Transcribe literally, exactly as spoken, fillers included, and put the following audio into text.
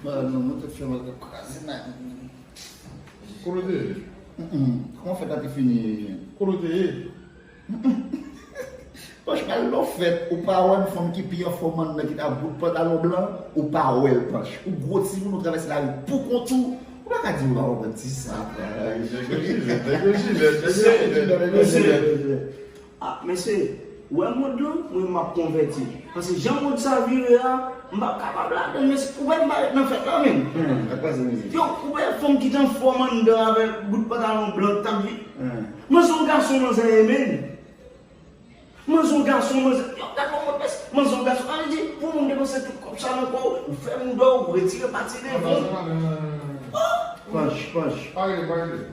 Mwen, non, mwen te fè mal, t ap kraze nan. Kote w te ye? Kòman fèt la te fini? Kote w te ye? Franchman, lè w fèt, ou pa wè yon fanm ki pi anfòm anndan ki ta bout pantalon blan, ou pa wè l, Panch. Ou gwo timoun, ou travèse lari pou kont ou, ou pa ka di ou pa konprann ti sa. Nèg yo jilèt, nèg yo jilèt, nèg yo jilèt. Ah, mesye, wè mond lan, mwen m ap konvèti. Paske jan mond sa vire a, m pa kapab ladan l, mesye, ou wè m pa ret nan fèt la menm. Hmm, ak pase mizik. Yo, ou wè fanm ki t anfòm anndan avèk bout pantalon blan k t ap vin. Manzè yon gason manzè ye menm. Manzè yon gason manzè. Yo, gade yon mond mesye, manzè yon gason. An di, pou moun depanse tout kòb sa nan kò w, ou fè mouda w, ou retire pati devan. Panch, Panch. Pale, pale.